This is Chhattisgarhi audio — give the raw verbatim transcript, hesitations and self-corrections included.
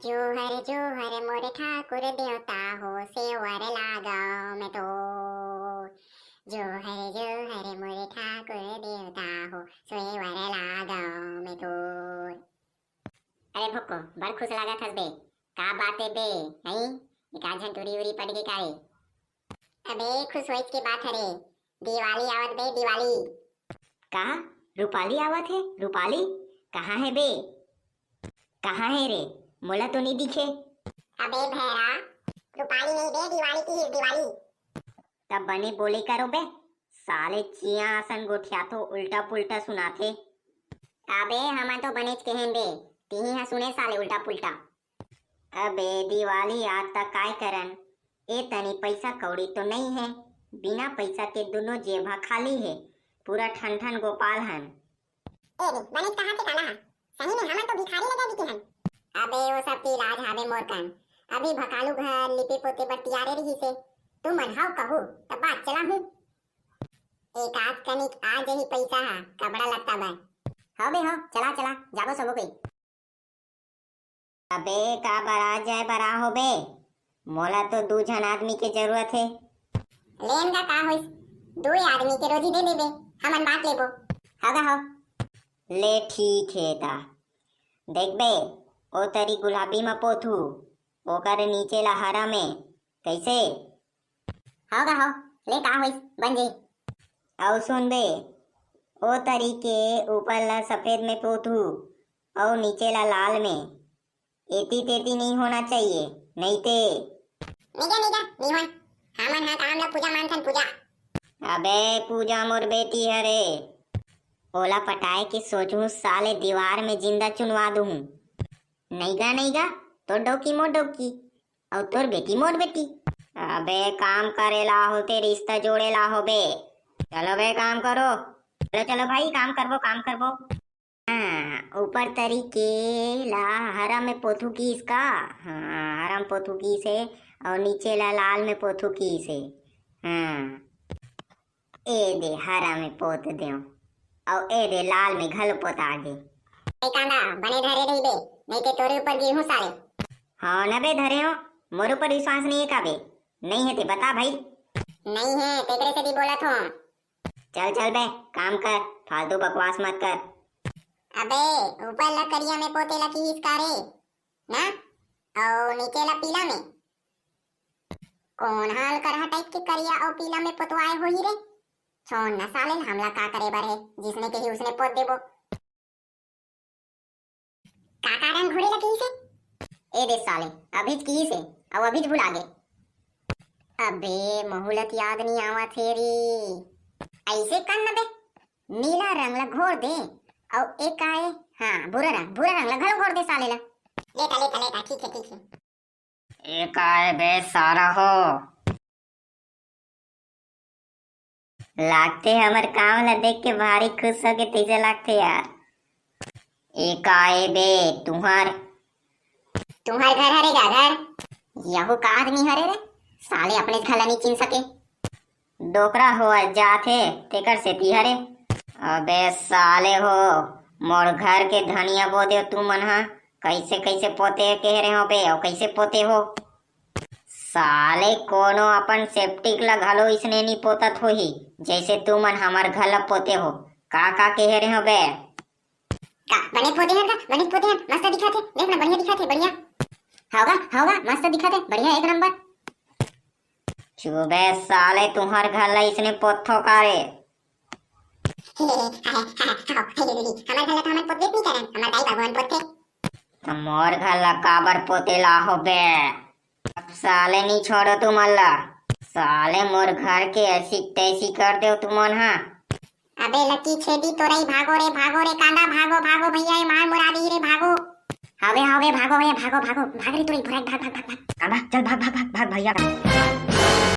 जोहर जोहर मोरे ठाकुर देवता हो, सेवा रे लागाव मैं तोर। जोहर जोहर मोरे ठाकुर देवता हो, सेवा रे लागाव मैं तोर। अरे भोको, बड़ खुश लागत हस बे। का बात हे बे? हई, एक आध झन टूरी उरी पट गे का रे? अबे खुश होइस के बात हरे, दिवाली आवत बे, दिवाली। का? रूपाली आवत हे? रूपाली? कहाँ हे बे? कहाँ हे रे? मोला तो नहीं दिखे। अबे भैरा, रूपाली नहीं बे, दिवाली की ही दिवाली। तब बने बोले करो बे, साले चिया असन गोठियाथो, उल्टा पुल्टा सुनाथे। अबे हमन तो बनेच केहेन बे, तिही ह सुने साले उल्टा पुल्टा। अबे दिवाली आत त काय करन, ए तनी पइसा कौड़ी तो नइ हे, बिना पइसा के दुनो जेब ह खाली हे, पूरा ठन ठन गोपाल हन। ए रे, बनेच कहा के काला ह, सही में हमन तो भिखारी लगे बिके हन। अबे वो सब के इलाज हावे मोर कन, अभी भकालू घर लिपे पोते बर तियारे रहिसे, तुमन हव कहू त बात चलाहूं। एक आध कनिक आ जही पइसा ह, कपड़ा लत्ता बर। हव बे हव, चला चला, जाबो सबो कोई। अबे का बरा जाए बरा हो बे, मोला तो दू झन आदमी के जरूरत हे। लेन गा का होइस, दुए आदमी के रोजी दे देबे, हमन बांट लेबो। हगा हो। ले ठीक हे ता। देखबे, ओ तरी गुलाबी म पोथू, ओकर नीचे ला हरा में, कइसे? हव गा हव, ले का होइस, बन जाही। अउ सुन बे, ओ तरी के ऊपर ला सफेद में पोथू, अउ नीचे ला लाल में। एती तेती नइ होना चाहिए, नइ ते। नइ गा, नइ गा, नइ होय। हमन ह काम ला पूजा मानथन, पूजा। अबे पूजा मोर बेटी हरे, ओला पटाए के सोचहूं, साले दीवार में जिंदा चुनवा दूहूं। नइ गा, नइ गा, तोर डौकी मोर डौकी, अउ तोर बेटी मोर बेटी। अबे काम करे ला होते, रिश्ता जोड़े ला होबे। चलो बे काम करो, चलो चलो भाई काम करबो, काम करबो। हाँ, ऊपर तरी के ला हरा में पोथू कीस का? हाँ, हरा में पोथू कीस हे, अउ नीचे ला लाल में पोथू कीस हे। हाँ, ए दे हरा में पोत देव, अउ ए दे लाल में घलो पोता गे। ए कांदा, बने धरे रहिबे, नइ ते तोरे ऊपर गिरहूं साले। हाँ न बे धरे हो, मोर ऊपर विश्वास नइ हे का बे? नइ हे ते बता भाई। नइ हे, तेकरे सेती बोलत हों। चल चल बे, काम कर, फालतू बकवास मत कर। अबे, ऊपर ला करिया में पोते ला किहिस का रे? ना? अउ नीचे ला पीला में? कोन हाल करहा टाइप के करिया अउ पीला में पोतवाए होही रे? छोड़ ना साले, हमला का करे बर हे, जिसने कही उसने पोत देबो। का का रंग घोरे ला कहिसे? ए दे साले, अभीच कहिसे, अउ अभीच भुला गे। अबे, महू ला त याद नइ आवत हे रे। अइसे कर न बे, नीला रंग ला घोर दे, अउ ए का ए, हाँ, भूरा रंग, भूरा रंग ला घलो घोर दे साले ला। लेता, लेता, लेता, ठीक हे, ठीक हे। ए का ए बे सारा हो? लागथे हमर काम ला देख के भारी खुश होगे तइसे लागथे यार। ए का ए बे तुंहर? तुंहर घर हरे गा घर? यहू का आदमी हरे रे? साले अपने घर ला नइ चिन सके। डोकरा होवत जात हे, तेकर सेती हरे। अबे साले हो, मोर घर के धनिया बो देव तुमन ह, कइसे कइसे पोते कहे रहे हो बे, अउ कइसे पोते हो? साले कोनो अपन सेप्टिक ला घलो इसने नी पोतत होही, जइसे तुमन हमर घर ला पोते हो। का का कहे रहे हो बे? का बने पोते हन का? बने पोते हन, मस्त दिखत हे, देख ना बढ़िया दिखत हे, बढ़िया। हव गा, हव गा, मस्त दिखत हे, बढ़िया एक नंबर। चुबे साले, तुंहर घर ला इसने पोतथो का रे? हे, हे, हे, हे, हे, हे, हे, हमर घर ला तो हमन पोतबे नइ करन, हमर दाई बाबू मन पोतथे। त मोर घर ला काबर पोते ला होबे? अब साले नइ छोड़ो तुमन ला। साले मोर घर के ऐसी तैसी कर देव तुमन हा। अबे लकी छेदी तोरई, भागो रे, भागो रे, कांदा, भागो, भागो भैया, ये मार मुरा दी रे, भागो। हवे, हवे, भागो, हे, भागो, भागो, भाग रे तोरई, भुराई, भाग, भाग, भाग, भाग। कांदा, चल, भाग, भाग, भाग, भाग भैया।